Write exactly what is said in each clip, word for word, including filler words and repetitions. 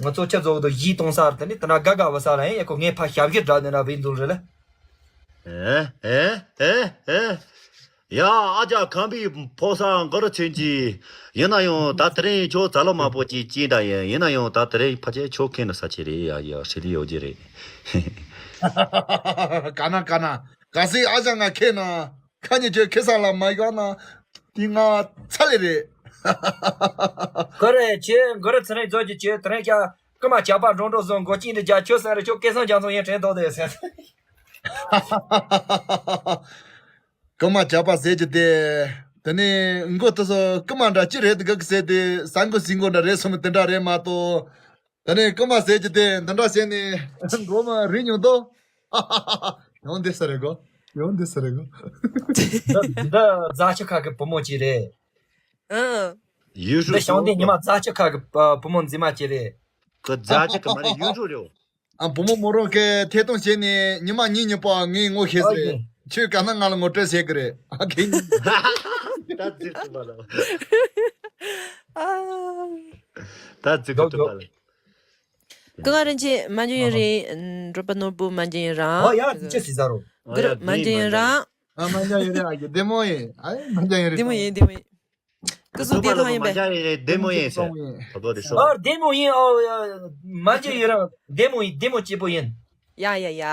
ང་ཚོ་ཁྱེད་ཚོ་དུ་གཞས་གཏོང་ས་དེ་ནི་དེ་ན་དགའ་དགའ་བ་ས་ལ་ཡིན། ཡ་ཁོ་ངས་ཕ་ཞབས་ཞུ་འདྲ་ནི་ན་བི་འཛུལ་རེད་ལ། ཨེ་ཨེ་ཨེ་ཨེ། ཡ་ཨ་ཅག་ཁམས་པའི་ཕོ་གསར་མགར་ཆེན་གྱིས། ཡིན་ན་ཡང་ད་དེ་རིང་ཁྱོད་རྩ་ལོ་མང་པོ་ཅིག་ཅིག་འདྲ་ཡིན། ཡིན་ན་ཡང་ད་དེ་རིང་ཕལ་ཆེར་ཁྱོད་ཁེངས་ནས་ས་ཆེ་རེད། ཡ་ཡ་ཧྲི་ལི་ཡོད་ཀྱི་རེད། ག་ན་ག་ན་ག་སྲིད་ཨ་ཅག་ང་ཁེངས་ན། ཁ་ཉིན་ཁྱོད་ཁེ་ས་ལ་མ་ཡོང་ན་དེ་ང་ཚ་ལེ་རེད། ག་རེ་ཁྱེད་མགར་ཚེ་རིང་ཚོ་གི་ཁྱེད་དེ་རིང་ཀྱང་རྐུ་མ་ཇག་པ་འགྲོ་འགྲོ་བཟོ་མགོ་སྐྱིད་འདི་རྒྱ་ཁྱོད་ས་རེ་ཁྱོད་སྐལ་བཟང་རྒྱ་མཚོ་ཡན་དྲན་ཐོག་དེ་ཟེར། རྐུ་མ་ཇག་པ་ཟེར་གྱི་དེ། དེ་ནས་མགོ་དེ་ཚོ་རྐུ་མ་འདྲ་ཅི་རེད་དགག་ཟེར་དེ་ས་མགོ་སྲིན་མགོ་འདྲ་རེད་སོང་དེ་འདྲ་རེད་མ་གཏོགས། ད་ནི་རྐུན་མ་ཟེར་གྱི་དེ་འདི་འདྲ་བྱས་ནས་འགྲོ་མ་རིག་མྱོང་དོ། ཡང་འདི་ས་རེད་གོ། ཡང་འདི་ས་རེད་གོ། འདི་འདི་རྫ་ཆུ་ཁ་གི་བུ་མོ་ཅིག་རེད། ཨང་། ཡུལ་འདི་ཤོད་ཞང་འདི་ཉི་མ་རྫ་ཆུ་ཁ་གི་བུ་མོ་མཛེས་མ་ཅིག་རེད། ཁོ་རྫ་ཆུ་ཁ་མ་རེད། ཡུལ་འབྲོག་རེད། ཨ་བུ་མོ་མོ་རང་གི་ཐད་གཏོང་བྱས་ནས་ཉི་མ་གཉིས་གཉིས་པ་ངས་ངོ་ཤེས་ཟེར། ཨོ་ཡེ། ཁྱོད་ག་ན་ང་ལ་ངོ་སྤྲོད་བྱེད་གི་རེད། ཨ་ཁེ་ཉིན། ད་ཙིག་ཙིག་པ་ལ། ཨ། ད་ཙིག་ཙིག་པ་ལ། ཀ་ཀ་རིན་ཆེན་མ་འཇོན་ཡོད་རེད། འགྲོ་པ་ནོར་བུ་མ་འཇོན་ཡོད་རང་། ཨོ་ཡ་ཅི་ཟེར་ཟ་རོ། གུ་རུ་མ་འཇོན་ཡོད་རང་། ཨ་མ་འཇོན་ཡོད་རེད། ཨ་ཡེ་བདེ་མོ་ཡིན། ཨ་ཡེ་མ་འཇོན་ཡོད་རེད། བདེ་མོ་ཡིན། བདེ་མོ་ཡིན། སྐུ་གཟུགས་བདེ་ཐང་ཡིན་པས། མ་འཇོན་ཡོད་རེད། བདེ་མོ་ཡིན་ཟེར། ཨ་བདེ་མོ་ཡིན། ཨོ་མ་འཇོན་ཡོད་རང་བདེ་མོ་ཡིན། བདེ་མོ་སྐྱིད་པོ་ཡིན། ཡ་ཡ་ཡ།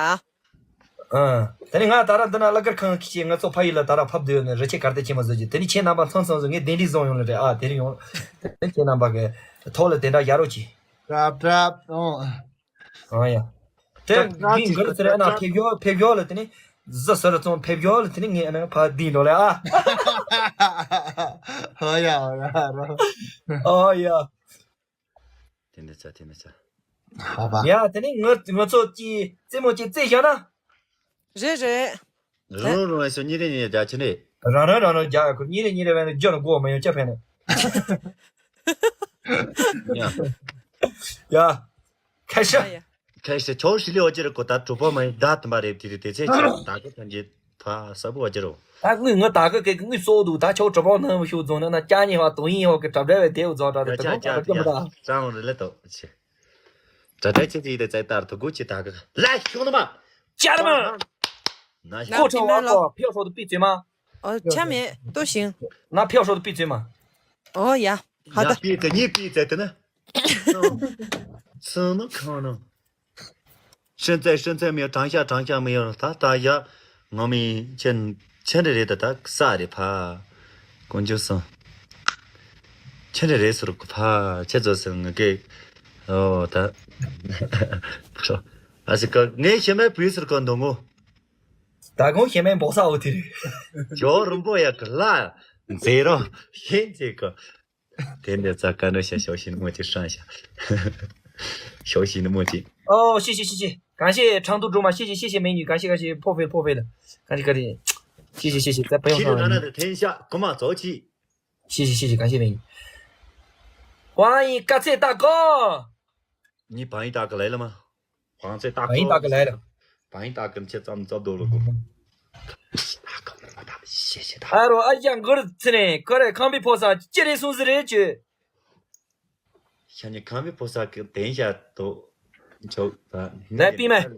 ཨ། དེ་ནས་ང་ད་ར་འདི་ན་གླུ་གར་ཁང་གི་ཆེད་ང་ཚོ་ཕ་ཡུལ་ལ་ད་ར་ཕབ་སྡོད་ནས་རི་ཆེ་གར་སྟེགས་ཆེན་མོ་བཟོས་ཀྱི། དེ་ནས་ཁྱེད་རྣམ་པ་ཚང་ཚང་བཟོས་ངས་གདན་འདྲེན་བཟང་ཡོང་ལ་རེད། ཨ་དེ་རིང་ཡོང་། དེ་ཁྱེད་རྣམ་པ་གི་ཐོག་ལ་དེ་འདྲ་ཡག་རོགས་གྱིས། གྲབས་གྲབས་ཨོ། ཨ་ཡ། དེ་གྲབས་གྲབས་འདི་གི་འགུལ་ཚེ་ར་ན་ཕེབས་ཡོ་ཕེབས་ཡོ་ལ་དེ་ནས་གཟི་ཟུར་ཙང་ཕེབས་ཡོ་ལ་དེ་ནས་ངས་ཨ་ནི་ཕ་འདི་འགྲོ་ལ་ཨ། ཨོ་ཡ་ཨོ་ཡ་ར། ཨོ་ཡ། དེ་འདྲ་ཚ་དེ་འདྲ་ཚ། ཧ་པ། ཡ་དེ་ནས་ང་ང་ཚོ་ཀྱི་རྩེད་མོ་ཀྱི་རྩེད་བཞག་ན། རེད་རེད། རང་རང་རང་སོ་གཉིས་རེ་གཉིས་རེ་རྒྱ་ཆེ་ནས། རང་རང་རང་རང་རྒྱ་ཁུར་གཉིས་རེ་གཉིས་རེ་བས་ན་རྒྱུ་ན་སྒོ་མ་ཡོང་ཅག་ཕན་ནས། ཡ། ཡ། ཁ་ཤ། ཡ་ཡ། ཁ་ཤ་ཆོག་ཤི་ལི་འོ་ཅེ་རེ་ཀོ་ད་གྲུ་པ་མ་ཡིན་ད་དམ་པ་རེད། དེ་རེད་དེ་ཚེ་ཆེ་ད་ག་ཐམས་ཅད་ཕ་ས་བུ་འོ་ཅེ་རོ། ད་དངུལ་ངོ་ད་ག་གེ་དངུལ་གསོག་འདུག་ད་ཆོག་གྲུ་པ་ནང་མི་ཤུགས་རྫོང་ནང་ན་ཅག་ཉེ་བ་དོང་ཡིན་འོ་གི་གྲབ་འདྲ་བའི་དེའུ་རྫོང་འདྲ་རེད། ད་ཡ་གོང་ཡ་ཁ་ཡ་གི་མི་ད། ཡ་ཀྲང་རེ་ལེ་ཏོ་ཆེ། ད་ད་ཆེ་དེ་དེ་ཚེ་ད་ཐུ་གུ་ཆེ་ད་ག་ལ་ཤུགས་ནི་མ། ཅར་མ། ན་ཤ། ཁོ་ཁྲོ་བ་ལོ་ཕེའོ་ཧྲོ་དུ་པི་ཙེ་མ། ཨོ་ཆ་མེད་ལྟོས་ཤིང་། ན་ཕེའོ་ཧྲོ་དུ་པི་ཙེ་མ། ཨོ་ཡ། ཧ་ད། པི་ཙེ་ཉི་པི་ཙེ་དེ་ན། སུ་ནུ་ཁང་ནུ། ཤིན་ཙེ་ཤིན་ཙེ་མི་ཡོད། དྲང་ཤ་དྲང་ཤ་མི་ཡོད། ད་ད་ཡ། ངོ་མི་ཆེན་ཆེན་རེ་རེ་ད་ད་ས་རེ་ཕ། དཀོན་མཆོག་གསུམ། ཆེན་རེ་རེ་ཟུར་གུ་ཕ་ཆེ་ཚོ་ཟེར་ངི་གེ། ཨོ་ད། ཨ་ཞིག་ག་ངའི་ཤེས་མེད་བུའི་ཟུར་ག་འདོང་ངོ་། ད་གོང་ཤེས་མེད་འབོག་ས་འོ་དེ་རེད། ཇོ་རིན་པོ་ཡ་གི་ལ་མཛེས་རོ་ཤེས་མཛེས་གི། དེ་འདྲ་ཙ་ག་འདྲ་ཤ་ཞའོ་ཤིན་མོ་ཅིག་ཧྲང་ཤ། ཞའོ་ཤིན་མོ་ཅིག་ཨོ་ཤེ་ཤེ་ཤེ་ཤེ། གང་ཤེ་ཁྲང་ཏུ་སྒྲོལ་མ་ཤེ་ཤེ་ཤེ་ཤེ་མེ་ཉུ་གང་ཤེ་གང་ཤེ་ཕོ་ཕེ་ཕོ་ཕེ་ལ། གང་ཤེ་ག་རེ། ཤེ་ཤེ་ཤེ་ཤེ་ཙ་པ་ཡོང་ཁྱི་རུ་ཧྲང་ན་ན་ད་ཐེན་ཤ་གོ་མ་ཙོ་ཅི། 谢谢谢谢，感谢美女。欢迎各位大哥。你榜一大哥来了吗？榜一大哥，榜一大哥来了。榜一大哥，你去咱们找到了不？谢谢大哥，谢谢大哥。哎呦，哎呀，我的天嘞，过来，康比菩萨，这里送是人去。像你康比菩萨给等一下都，就，啊，来，闭麦。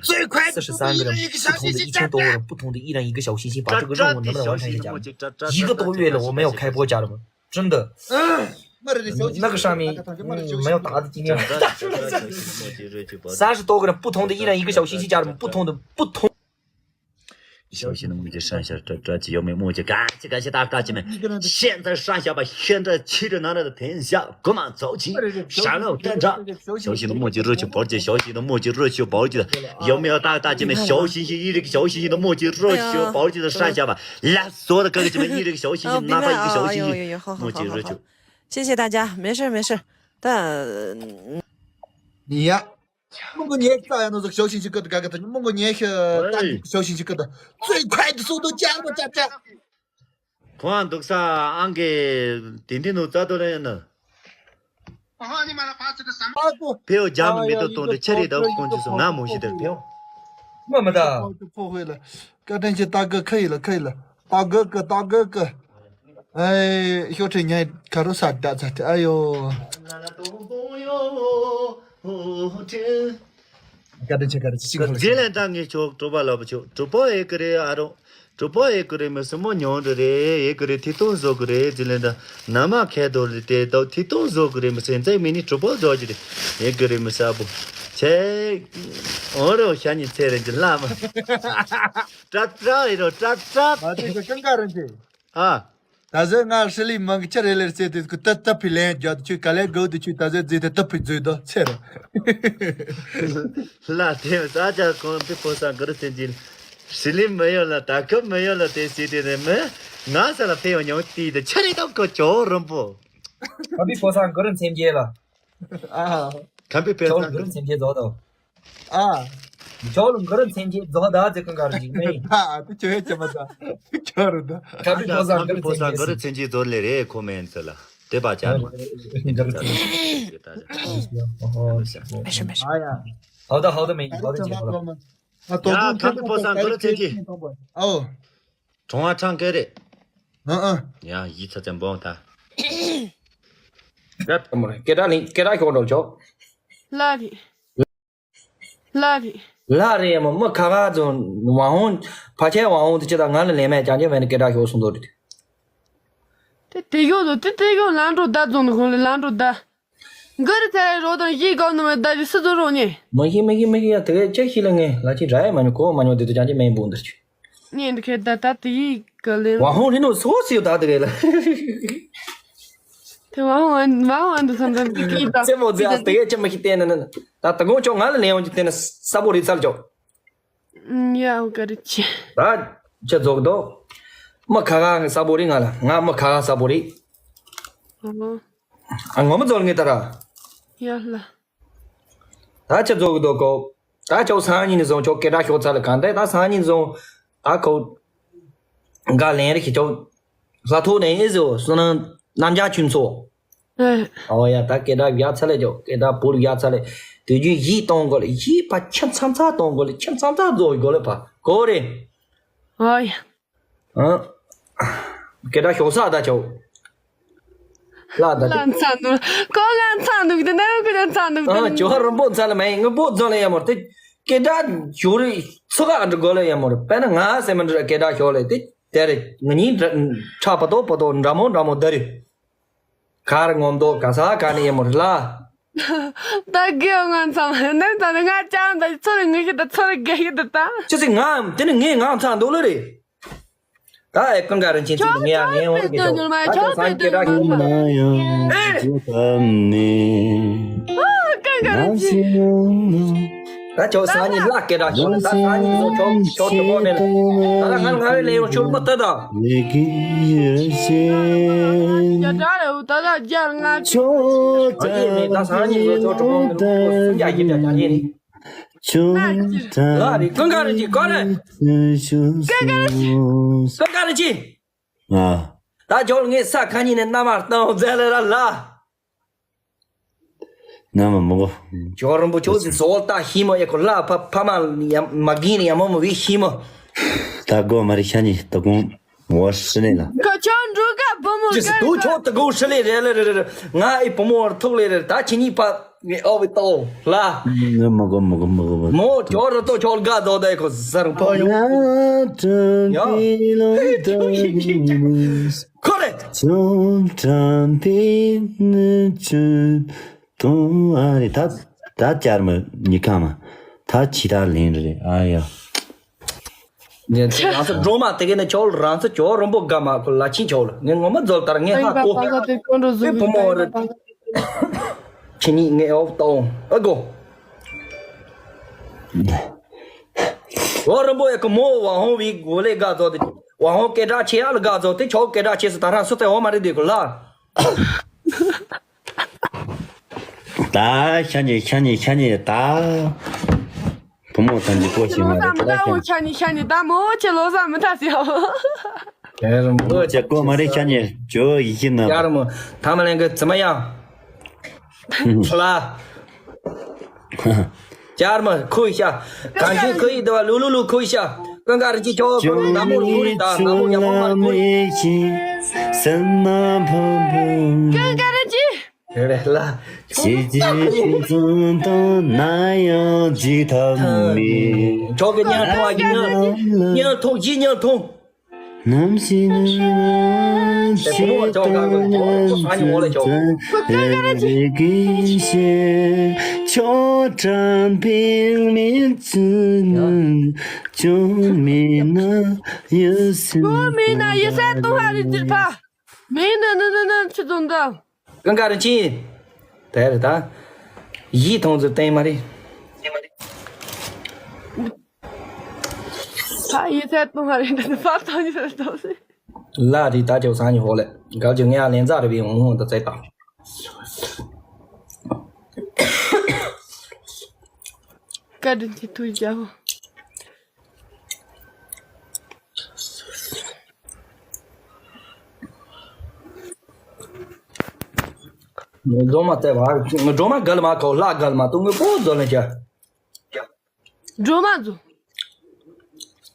最快的速度，四十三个人，一人一个小心心，不同的一千多个人，不同的一人一个小心心，把这个任务能不能完成一下？一个多月了，我没有开播，家人们，真的。那个上面，嗯，没有打的经验。三十多个人，不同的一人一个小心心，家人们，不同的不同。 小心的木器上下这这几有没有木器？感谢感谢大哥大姐们，现在上下吧，现在气着拿着的天下，各忙走起，上路战场。小心的木器热血宝剑，小心的木器热血宝剑，有没有大哥大姐们？小心心一人一个小心心的木器热血宝剑的上下吧，来，所有的哥哥姐妹一人一个小心心，哪怕一个小心心，木器热血。谢谢大家，没事没事，但你呀。 མོང་གོ་ཉེ་ཤ་ཡ་ནོ་ཟིག་ཞའོ་ཤིན་ཤི་ཀི་ད་ག་ག་ད་མོང་གོ་ཉེ་ཤ་ད་ཞའོ་ཤིན་ཤི་ཀི་ད་最快的速度加入这这。ཁོང་འདུག་ས་ཨང་གི་དེ་འདི་ནོ་རྩ་དོ་རེ་ན། ཕེའོ་རྒྱ་མི་མེ་ཏོག་གཏོང་དུ་ཆ་རེ་ད་ཀོང་ཅི་སོ་ང་མོ་ཤི་དར་ཕེའོ། མ་མ་ད། ཕོ་ཧོས་ལ་ཀ་ཏན་ཅི་ད་ག་ཁ་ཡི་ལ་ཁ་ཡི་ལ་ད་ག་ག་ད་ག་ག། ཨེ་ཤོ་ཁྲེ་ཉའི་ཁ་རོ་ས་ད་ཚ་ཏེ་ཨ་ཡོ། བཀའ་དྲིན་ཆེ། བཀའ་དྲིན་ཆེ། ཅིག་ཁོ་ལ་རྗེས་ལན་དང་ངས་ཆོག་གྲོགས་པ་ལགས་པ་ཆོག་གྲོགས་པོ་ཨེ་ཀི་རེད། ཨ་རོ། གྲོགས་པོ་ཨེ་ཀི་རེད། མི་སྲིན་མོ་ཉོང་རེ་རེད། ཨེ་ཀི་རེད། ཐིག་ཏོང་བཟོ་གི་རེད། རྗེས་ལན་དང་ན་མ་ཁའི་དོ་རེད། དེ་དོ་ཐིག་ཏོང་བཟོ་གི་རེད། མི་སྲིན་ཚེ་མི་ནི་གྲོགས་པོ་བཟོ་གི་རེད། ཨེ་ཀི་རེད། མི་ས་བུ་ཆེ། འོ་རོ་ཤ་ཉི་ཚེ་རེད་ཀྱི་ལ་མ། ཏྲ་ཏྲ་ཨེ་རོ་ཏྲ་ཏྲ། མ་དེ་གི་ཀང་ཀ་རེད་དེ། ཨ། ད་གཟོད་ང་ཧྲི་ལི་མང་གི་ཆ་རེ་ལེར་བརྩེ་དུས་ཀུ་ཏ་ཏ་ཕི་ལན་རྒྱ་དུ་ཆུ་ག་ལེ་གོ་དུ་ཆུ་ད་གཟོད་རྫི་ཏ་ཏ་ཕི་རྫུས་དོ་ཚེ་རོ། ལ་དེ་ས་ཆ་གོང་དུ་ཕོ་སང་གུ་རུ་སེན་ཅིན་ཧྲི་ལི་མི་ཡོད་ལ་ད་ཁབ་མི་ཡོད་ལ་དེ་སི་དེ་རེ་མི་ང་ས་ལ་ཕེ་ཡོ་ཉོང་ཏི་དེ་ཆ་རེ་དང་ཀོ་ཅོ་རོམ་པོ། ཁམ་པི་ཕོ་སང་གུ་རུ་སེན་ཅེ་ལ། ཨ། ཁམ་པི་ཕོ་ཁྱོད་སང་གུ་རུ་སེན་ཅེ་རྫོགས་དོ། ཨ། ཁྱོད་ལ་གུ་རུ་མཚན་བརྒྱད་རྫོགས་ད་ཟེར་གང་གར་འཇིགས་མེད། ཨ་དེ་ཁྱོད་ཡ་ཅམ་ད། ཁྱོད་རུ་ད། ཁ་བི་ཕོ་སང་གུ་རུ་མཚན་བརྒྱད་ཟེར། གུ་རུ་མཚན་བརྒྱད་རྫོགས་ལེ་རེད་ཁོ་མེན་ཚེ་ལ་དེ་པ་ཅར་མ། ཨོ་ཧོ། ཨ་ཡ། ཧོ་ད་ཧོ་ད་མེན་ཧོ་ད་ཅེ་ཧོ་ད། ཡ་ཁ་བི་ཕོ་སང་གུ་རུ་མཚན་བརྒྱད། ཨོ། གྲོང་བ་ཁྲང་ཀེ་རེད། ཨ་ཨ། ཡ་ཡི་ཚ་ཚན་བོང་ད། ཡ་ད་མོ་རེད། སྐད་གྲགས་ལིང་སྐད་གྲགས་ཤོག་འགྲོ་ཆོག་ལ་རེད། ལ་རེད། ལ་རེད་མོ་མི་ཁ་ཁ་ཚོ་ཝང་ཧོང་ཕ་ཁྱེད་ཝང་ཧོང་དུ་ཅི་དང་ང་ལ་ལན་མེད་ཀྱང་ཅི་མེད་ནི་སྐད་གྲགས་ཤོག་སོང་དོ་རེད། དེ་དེ་ཡོད་དོ་དེ་དེ་ཡོད་ལང་འགྲོ་ད་རྫོང་ནི་ཁོང་ལ་ལང་འགྲོ་ད། གུ་རུ་ཚེ་རོ་དང་ཡིག་གོ་ནོ་མེད་ད་ཡི་སི་ཚོ་རོ་ཉེ། མ་ཤི་མ་ཤི་མ་ཤི་ཡ་དེ་གས་ཅི་ཤི་ལ་ངེ་ལ་ཅི་ར་ཡ་མ་ཉོ་གོ་མ་ཉོ་དེ་དུ་ཅང་ཅི་མེད་འབུང་དར་ཆུ། ཉེ་འདི་ཁེ་ད་ད་དེ་ཡིག་ག་ལེ། ཝ་ཧོང་རི་ནོ་སོ་སི་ཡོ་ད་དེ་གས་ལ། དེ་ཝ་ཧོང་ཝ་ཧོང་འདི་སམ་སམ་གི་གི་ད། ཙེ་མོ་ཙེ་ཨ་དེ་གས་ཅི་མ་ཤི་བལྟས་ན་ན་ད་ད་གོང་ཆོ་ང་ལ་ལེན་ཡོང་གི་བལྟས་ན་ས་བོ་རི་ཚར་ཆོ། ཡ་ཧོ་ག་རི་ཆི། ད་ཅི་རྫོགས་དོ། མི་ཁ་ཁ་ས་བོ་རི་ང་ལ་ང་མི་ཁ་ཁ་ས་བོ་རི། ཨ་ངོ་མི་རྫོགས་ངེ་ད་ར། ཡ་ལ། ད་ཆ་རྫོགས་ཀྱི་འདུག་གོ། ད་ཆོག་སང་ཉིན་བཟུང་ཆོག་སྐད་གྲགས་ཤོག་ཚ་ལ་གང་འདྲ་ད་སང་ཉིན་བཟུང་ད་ཁོ། འགའ་ལན་རེ་ཞིག་ཆོག་ལྷ་ཐོག་ནས་ཨེ་ཟོ་སོ་ནང་རྣམ་རྒྱ་ཆུན་ཚོ། ཨོ་ཡ་ད་སྐད་གྲགས་བཞག་ཚ་ལས་ཆོག་སྐད་གྲགས་བུར་བཞག་ཚ་ལས་དུས་རྒྱུན་ཡིད་གཏོང་དགོས་ལ་ཡིད་ཕ་ཁྱིམ་ཚང་ཚ་གཏོང་དགོས་ལ་ཁྱིམ་ཚང་ཚ་རྫོགས་དགོས་ལ་ཕ་གོ་རེ། ཨོ་ཡ། ཨ། སྐད་གྲགས་ཤོག་ས་ད་ཆོག་ལ་ད་ལ་ཆོག་མཚན་འདུག་ཀོ་ང་མཚན་འདུག་དེ་ནས་ཀོ་ང་མཚན་འདུག་ཨ་ཇོ་ཧ་རིན་པོ་མཚན་ལ་མེད་ངུ་པོ་རྫོང་ལ་ཡ་མོ་དེ་སྐད་གྲགས་ཞོ་རི་ཚོ་ག་འདྲ་དགོས་ལ་ཡ་མོ་རེ་དཔེར་ན་ང་སེ་མ་འདྲ་སྐད་གྲགས་ཤོག་ལ་དེ་དེ་རེ་ང་གཉིས་འདྲ་ཁྲ་པ་ཏོ་པ་ཏོ་འདྲ་མོ་འདྲ་མོ་དེ་རེ་གར་ངོམ་དོ་ག་ས་ག་ནས་ཡ་མོ་རེ་ལ། ད་དགེ་ང་མཚན་ནམ་ད་ང་ཅང་ད་ཚོ་རི་ངུ་ཤི་ད་ཚོ་རི་དགེ་ཤི་ད་ད། ཅི་སི་ང་དེ་ནི་ངའི་ང་མཚན་འདུག་ལ་རེ། ད་ཨེ་ཀང་ག་རིན་ཆེན་ཚོ་ངས་ཡང་ངས་འོང་གི་ཆོག་ད་ཆོག་སང་སྐད་གྲགས་ཡོང་མ་ཡོང་ཨེ། ཀང་ག་རིན་ཆེན། ད་ཆོག་སང་ཉིན་ལ་སྐད་གྲགས་ཡོང་ད་སང་ཉིན་བཟོ་ཆོག་ཆོག་ཆོག་གོ་ནས་ད་ལ་ང་ང་རེ་ལས་ཡོང་ཆོག་མ་ད་ད། རྒྱ་གྲགས་ཡོད་ད་ད་རྒྱ་ང་ཆོག་ད་ད་ད་ད་སང་ཉིན་བཟོ་ཆོག་ཆོག་གོ་ནས་སུམ་རྒྱ་ཡིན་རྒྱ་རྒྱ་ཡིན། ལ་རེ་ཀང་ག་རིན་ཆེན་གོ་རེ། ཀང་ག་རིན་ཆེན། ཀང་ག་རིན་ཆེན། ཨ། ད་ཇོར་ངའི་ས་ཁ་ཉིན་ནས་མནའ་མ་བཏང་མཛད་ལེ་ར་ལ། མནའ་མ་མི་གོ། ཇོ་རིན་པོ་ཆོས་སི་ཟོལ་ད་ཤི་མོ་ཡ་ཁོ་ལ་ཕ་ཕ་མ་ཡ་མ་གིན་ཡ་མོ་མོ་བི་ཤི་མོ། ད་གོ་མ་རི་ཤ་ཉི་ད་གོང་ངོ་ཧྲི་ནས་ལ། ཁོ་ཆོ་འགྲོ་ག་བུ་མོ་ཇི་སི་ག་དུ་ག་ཆོ་ད་གོ་ཧྲི་ལེ་རེ་ལེ་རེ་རེ་ང་ཨི་བུ་མོ་བར་ཐུག་ལེ་རེ་ད་ཁྱེད་གཉིས་ཕ། ངས་ཨོ་བི་ཏོ་ལ། ངས་མ་གོ་མ་གོ་མ་གོ་མ་གོ། མོ་ཇོ་ར་ཏོ་ཆོལ་ག་དོ་དེ་ཁོ་ཟར་པོ་ཡོང་། ཡ། ཁོ་རེ། ཁྱོད་དྲན་པའི་ནུ་ཆུ་དུང་ཨ་རེ་ད་ད་བཅར་མ་ཉི་ཁ་མ་ད་ཇི་ལྟར་ལེན་རེད་ཨ་ཡ། ངས་ཚེ་རང་ཚོ་སྒྲོལ་མ་དེ་ག་ནས་ཆོག་རང་ཚོ་ཇོ་རིན་པོ་དགའ་མ་ཁོ་ལ་ཕྱིན་ཆོག་ལ་ངས་ངོ་མ་རྫོགས་ལྟར་ངས་ཧ་གོ་ཨེ་བུ་མོ་རེད། ཁྱེད་གཉིས་ངས་ཨོ་ཏོ་ཨ་གོ། ཇོ་རིན་པོ་ཡ་ཁོ་མོ་ཝ་ཧོང་བི་གོ་ལེ་དགའ་ཚོ་དེ་ཝ་ཧོང་སྐད་གྲགས་ཆེ་ཡ་ལ་དགའ་ཚོ་དེ་ཆོག་སྐད་གྲགས་ཆེ་སུ་ད་རང་སུ་ཚེ་འོ་མ་རེད་དེ་གོ་ལ། ད་ཤ་ཉེ་ཤ་ཉེ་ཤ་ཉེ་ད། བུ་མོ་དང་འཇིགས་པོ་ཞིག་མ་རེད་ད་ཤ་ཉེ། ཤ་ཉེ་ཤ་ཉེ་ད་མོ་ཆེ་ལོ་ས་མི་ཐ་སི་ཧོ། ཡར་མོ་ཆེ་ཀོ་མ་རེད་ཤ་ཉེ་ཇོ་ཡི་ཤི་ན། ཡར་མོ་ཐ་མ་ལེན་གི་ཙི་མ་ཡ། ལ། ཡར་མོ་ཁུ་ཤ། གང་ཤི་ཁུ་ཡི་དུ་བ་ལུ་ལུ་ལུ་ཁུ་ཤ། ཀང་ག་རི་ཅི་ཆོ་ཁུ་ན་མོ་ལུ་རི་ད་ན་མོ་ཡ་མོ་མ་ཁུ་ཡི། སེམས་མ་ཕམ་ཕམ། ཀང་ག་རི་ཅི། རེད་ལ། ཞེ་ཅི་ཞེ་ཙམ་དང་ན་ཡང་ཅི་ཐབས་མེད། ཆོག་གི། ཉལ་ཐོང་། ཨ་ཅེ་ཉལ་ཉལ་ཐོང་། ཅི་ཉལ་ཐོང་། ནམ་ཞིག་ནམ་ཞིག་ཏུ་ཉམས་སུ་བཙན་རེ་གིས་ཤེས། ཆོག་གྲངས་འཕེལ་མེད་ཚུལ་ནི། ཅུང་མིན་ན་ཡུལ་སྲིད་ཀུ་མིན་ན་ཡུལ་སྲིད་ཏུ་ཧ་རི་ཙིར་ཕ། མིན་ན་ན་ན་ན་ཆུ་དུང་དང་། ཀུན་དགའ་རིན་ཆེན། དེ་རེད་ད། ཡིད་ཐང་ཟུར་བསྟན་མ་རེད། ཕ་ཡིད་ཚད་གཏོང་བ་རེད་འདི་ཕ་ཐང་ཡིད་ཚད་གཏོང་སྲིད། ལ་རི་ད་ཅོ་སང་ཉི་ཧོ་ལེ། གལ་ཅོ་ངས་ལན་ཚ་རེ་བའི་འོང་ཧོང་ད་ཚད་དང་། བཀའ་དྲིན་ཆེ་ཐུགས་རྒྱལ་པོ། སྒྲོལ་མ་བཙལ་བ། སྒྲོལ་མ་གལ་མ་ཁོ་ལ་གལ་མ་ཏུ་ངོ་པོ་ཛོ་ལན་ཅ། སྒྲོལ་མ་ཛོ།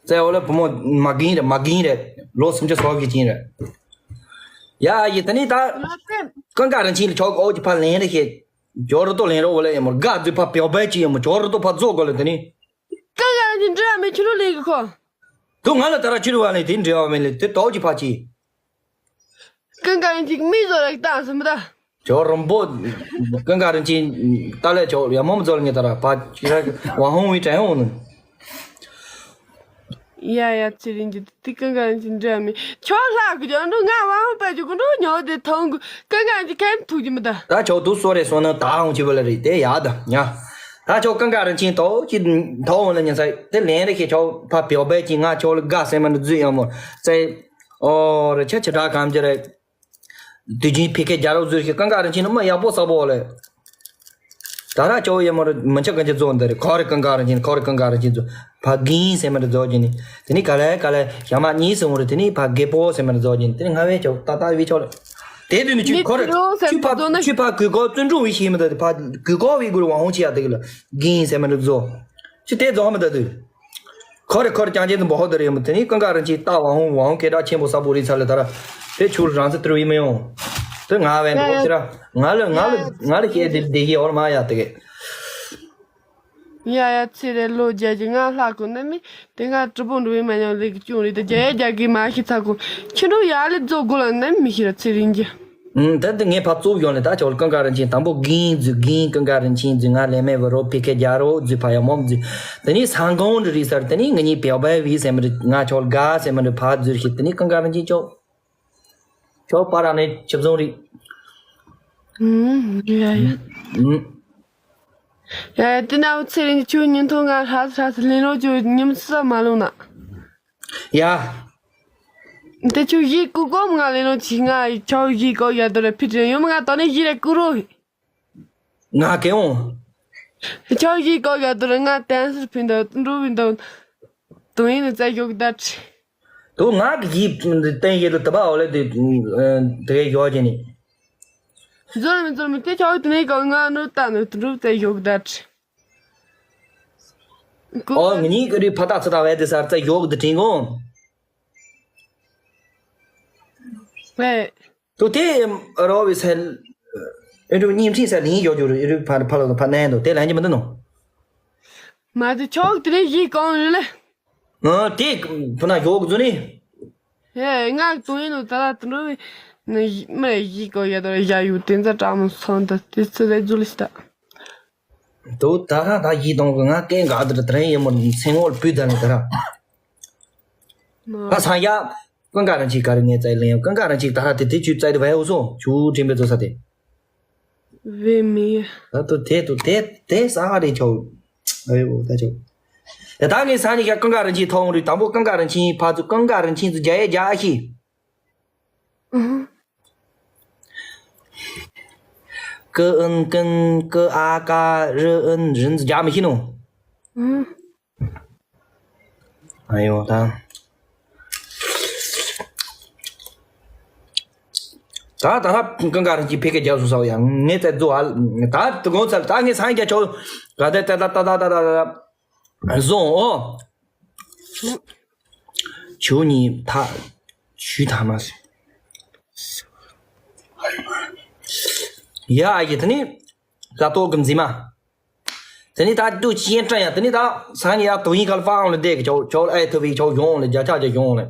བཙལ་བ་ལ་བུ་མོ་མ་གིན་རེད། མ་གིན་རེད། ལོ་སུམ་ཅུ་སོ་གི་ཅིན་རེད། ཡ་ཡི་ད་ནི་ད། ཀང་ཀ་རང་ཆིན་ལ་ཆོག་ཨོ་ཅི་ཕ་ལན་རེ་ཤེས། ཇོ་རུ་ཏོ་ལན་རོ་བ་ལ་ཡ་མོ་དགའ་རྫུ་ཕ་པེའོ་བའི་ཅི་ཡ་མོ་ཇོ་རུ་ཏོ་ཕ་ཛོ་གོ་ལ་ད་ནི། ཀང་ཀ་རང་ཆིན་འདྲི་བ་མེད་ཆུ་ལུ་ལེན་གི་ཁོ། དུ་ང་ལ་ད་ར་ཆུ་ལུ་བ་ལེན་དེ་འདྲི་བ་མེད་ལེ་དེ་ཏོ་ཅི་ཕ་ཅི། ཀང་ཀ་རང་ཆིན་མི་ཛོ་ར་གི་ཏང་སུ་མི་ད། ཇོ་རུམ་པོ། ཀང་ཀ་རང་ཆིན་ཏ་ལེ་ཆོ་ཡ་མོ་མ་ཛོ་ལ་ངེ་ད་ར་ཕ་ཅི་ར་ཝ་ཧོང་བི་ཏྲེ་ཧོང་ནི། ཡ་ཡ་ཚེ་རིང་གི་དེ་ཀང་ཀ་རང་ཆིན་འདྲི་བ་མེད་ཆོ་ལྷག་གི་ཇོ་འགྲོ་ང་ཝ་ཧོང་པ་ཅི་གུ་འགྲོ་ཉོ་དེ་ཐོང་གི་ཀང་ཀ་རང་ཆིན་ཁན་ཐུག་གི་མི་ད། ད་ཆོ་དུ་སོ་རེ་སོ་ན་ད་ཧོང་ཅི་བ་ལ་རེད་དེ་ཡ་ད་ཉ། ད་ཆོ་ཀང་ཀ་རང་ཆིན་ཏོ་ཅི་ཐོ་ཧོང་ལ་ཉ་ཚ་དེ་ལན་རེ་ཁེ་ཆོ་ཕ་པེའོ་བའི་ཅི་ང་ཆོ་ལ་དགའ་སེ་མ་ནི་རྫུ་ཡ་མོ་ཚེ། ཨོ་རེ་ཆ་ཆ་དྲག་གམ་ཅི་རེད། དུས་རྒྱུན་ཕི་ཁེ་རྒྱ་རོགས་ཟུར་ཞིག་ཀང་ཀ་རང་ཆིན་ནི་མ་ཡག་པོ་ས་པོ་ལེ། ད་ར་ཅོ་ཡེ་མོ་རེ་མི་ཆ་གང་ཅི་ཛོ་འདི་རེ་ཁོ་རེ་ཀང་ཀ་རང་ཆིན་ཁོ་རེ་ཀང་ཀ་རང་ཆིན་ཛོ་ཕ་གིན་སེ་མ་རེ་ཛོ་ཅི་ནི་དེ་ནི་ག་ལེ་ག་ལེ་ཞག་མ་གཉིས་སེ་མོ་རེ་དེ་ནི་ཕ་གེ་པོ་སེ་མ་རེ་ཛོ་ཅི་ནི་དེ་ནི་ང་བའི་ཅོ་ཏ་ཏ་བི་ཆོ་ལེ། དེ་དུས་ནི་ཆུ་ཁོ་རེ་ཆུ་ཕ་ཆུ་ཕ་གུ་གོ་བཙུན་དྲུང་བི་ཤི་མི་ད་དེ་ཕ་གུ་གོ་བི་གུ་རུ་ཝང་ཧོང་ཆི་ཡ་དེ་གི་ལ་གིན་སེ་མ་རེ་ཛོ་ཆུ་དེ་ཛོ་མི་ད་དུས། ཁོ་རེ་ཁོ་རེ་ཅང་ཅན་དུ་འབོ་ཧོ་དེ་རེ་ཡོང་དེ་ནི་ཀང་ཀ་རང་ཆིན་ཏ་ཝ་ཧོང་ཝ་ཧོང་སྐད་གྲགས་ཆེན་པོ་ས་པོ་རི་ཚ་ལེ་ད་ར། དེ་ཆུ་རང་ཚེ་ཏུར་བི་མི་ཡོང་། དེ་ང་བས་འདུག་ཅི་ར། ང་ལ་ང་ལ་ང་ལ་སྐད་དེ་བདེ་གི་ཨོར་མ་ཡ་དེ་གི། ཡ་ཡ་ཚེ་རེ་ལོ་བརྒྱད་ཀྱི་ང་ལྷག་གོ་ན་མི་དེ་ང་གྲི་པོ་འགྲོ་བའི་མ་ཉམས་ལེགས་ཀྱི་ཅུང་རེད་དེ་རྒྱ་ཡ་རྒྱ་གི་མ་ཤི་ཚ་གོ་ཁྱི་འགྲོ་ཡ་ལེ་ཛོ་གོ་ལ་ན་མི་ཤི་ར་ཚེ་རིང་གི། ད་དེ་ངས་ཕར་བཙུགས་ཡོང་ནས་ད་ཆོ་ཀང་ཀ་རང་ཆིན་དང་པོ་གིན་ཛུ་གིན་ཀང་ཀ་རང་ཆིན་ཛུ་ང་ལེ་མེ་བ་རོ་ཕི་ཁེ་རྒྱ་རོ་ཛུ་ཕ་ཡ་མོམ་ཛུ། དེ་ནི་སང་གོང་རི་རི་སར་དེ་ནི་ང་གཉིས་པེའོ་བའི་བི་སེ་མ་རི་ང་ཆོ་ག་སེ་མ་རི་ཕ་ཛུ་ཤི་དེ་ནི་ཀང་ཀ་རང་ཆིན་ཆོ་ཆོ་པ་ར་ནི་ཆིབ་ཟུང་རི། ཡ་ཡ། ཡ་ཡ་དེ་ན་འུ་ཚེ་རིང་ཆུ་ཉིན་ཐོ་ང་ཧྲ་ཧྲ་སི་ལེན་རོ་ཆུ་ཉིམ་སུ་མ་ལུང་ན། ཡ། དེ་ཆུ་ཡི་ཀུ་ཀོ་མ་ང་ལེན་རོ་ཆི་ང་ཆོ་ཡི་ཀོ་ཡ་དོ་རེ་ཕི་ཏྲེ་ཡོ་མ་ང་དོ་ནེ་ཡི་རེ་ཀུ་རོ། ང་གེ་འོང་། ཆོ་ཡི་ཀོ་ཡ་དོ་རེ་ང་ཏན་སི་ཕིན་དོ་འགྲོ་བིན་དོ། དོ་ཡིན་ནི་ཙ་ཡོག་ད་ཁྲི། དོ་ང་གི་ཡི་ཏན་ཡེ་དོ་ཏ་བ་འོ་ལེ་དེ་དེ་ཡོ་ཅེ་ནི། ཛོ་ལ་མི་ཛོ་ལ་མི་དེ་ཆོ་དེ་ནེ་ཀོ་ང་ནོ་ཏ་ནོ་དོ་འགྲོ་ཙ་ཡོག་ད་ཁྲི། ཨོ་ང་གཉིས་ཀྱི་རི་ཕ་ཏ་ཚ་ཏ་བས་དེ་སར་ཙ་ཡོག་དེ་ཁྲི་གོ། ཝེ། དུ་དེ་རོ་བི་སལ། ཨེ་རུ་ཉིམ་ཁྲིན་སལ་ལིང་ཡོ་ཇུ་རུ་ཨེ་རུ་ཕ་ཕ་ལ་ཕ་ནན་དུ་དེ་ལན་གྱི་མི་འདུག་ནོ། མ་དུ་ཆོག་དེ་རེ་ཡི་གང་རེ་ལེ། ཨ་དེ་ཕུ་ན་ཡོག་ཛུ་ནི། ཧེ་ང་དུ་ཡིན་ནོ་ད་ལ་དུ་འགྲོ་བི་ནི་མི་ཡི་གོ་ཡ་དོ་ཡ་ཡུ་དེ་ཛ་ཏྲ་མོ་སོན་ད་དེ་ཚོ་ལེ་ཛུ་ལི་ཤི་ད། དོ་ད་ར་ད་ཡིད་གཏོང་གི་ང་སྐད་འགག་དེར་དྲན་ཡིན་མོ་སེང་ངོར་བུད་ད་ནི་ད་ར། ད་སང་ཡ། ཀང་ཀ་རང་ཆིག་ག་རེ་ངས་བཙལ་ལེན་ཡོང་ཀང་ཀ་རང་ཆིག་ད་ར་དེ་དེ་ཆུ་བཙལ་དེ་བས་འོ་སོ་ཆུ་དྲན་པའི་ཚོ་ས་དེ། བས་མི་ཡ། ད་དོ་དེ་དོ་དེ་དེ་ས་ག་རེ་ཆོག་ཨེ་འོ་ད་ཆོག་ད་ད་ངས་ས་ནི་ཀ་ཀང་ཀ་རང་ཆིག་ཐོང་རི་དང་པོ་ཀང་ཀ་རང་ཆིག་ཕ་ཚུ་ཀང་ཀ་རང་ཆིག་ཚུ་རྒྱ་ཡེ་རྒྱ་ཨ་ཤི། ཀུ་ཨུན་ཀུན་ཀུ་ཨ་ཀ་རི་ཨུན་རིན་རྒྱ་མི་ཤེས་ནོ། ཨ་ཡོ་ད། ད་ད་ད་ཀང་ཀ་རང་ཆིག་ཕི་ཁེ་རྒྱ་སུ་ས་བ་ཡ་ངས་ད་ཛོ་ཨ་ད་དུ་གོང་ཚར་ད་ངས་སང་རྒྱ་ཆོ་ག་ད་ད་ད་ད་ད་ད་བཟུང་ཨོ། ཆུ་གཉིས་ཐག་ཆུ་ཐག་མ་སོང་། ཡ་ཨ་ཡེ་དེ་ནི་ད་ཏོག་གི་མཛེས་མ། དེ་ནི་ད་དུ་ཅི་ཡན་ཀྲང་ཡ་དེ་ནི་ད་སང་ཉིན་ཡ་དུ་ཡིན་ག་ལ་ཕ་ཨང་ལ་བསྡད་གི་ཆོག་ཆོག་ཨེ་ཐུ་བི་ཆོག་ཡོང་ལ་རྒྱ་ཆག་རྒྱ་ཡོང་ལ།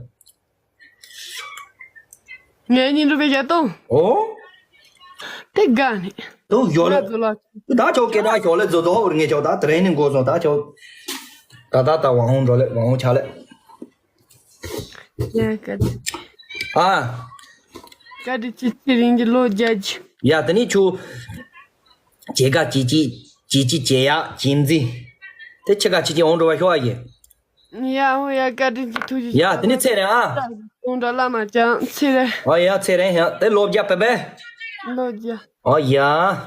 ངའི་ཉིན་རུ་བའི་ཞལ་གཏོང་། ཨོ། དེ་དགའ་ནི། དུ་ཡོ་ལ། ང་ཚོ་ལ། ད་ཆོག་སྐད་གྲགས་ཞོག་ལ་བཟོ་དོ་ཧོར་ངེས་ཆོག་ད་དེ་རིང་ནི་འགོ་སོང་ད་ཆོག་ད་ད་ད་ཝང་ཧོང་འགྲོ་ལེ་ཝང་ཧོང་ཆ་ལེ། ཡ་ཀ་ཏི། ཨ། ཀ་ཏི་ཅི་ཅི་རིང་གི་ལོ་བརྒྱད་ཅུ། ཡ་དེ་ནི་ཆུ། ཇེ་ག་ཅི་ཅི་ཅི་ཅི་ཇེ་ཡ་ཅི་མཛི། དེ་ཆེ་ག་ཅི་ཅི་འོང་འགྲོ་བ་ཤོག་ཨ་ཡེ། ཡ་ཧོ་ཡ་ཀ་ཏི་ཅི་ཐུགས་རྗེ་ཆེ། ཡ་དེ་ནི་ཚེ་རེད་ཨ། འོང་འགྲོ་བླ་མ་ཅང་ཚེ་རེད། ཨ་ཡ་ཚེ་རེད་ཡ་དེ་ལོ་བརྒྱ་པེ་པེ། ལོ་བརྒྱ། ཨ་ཡ།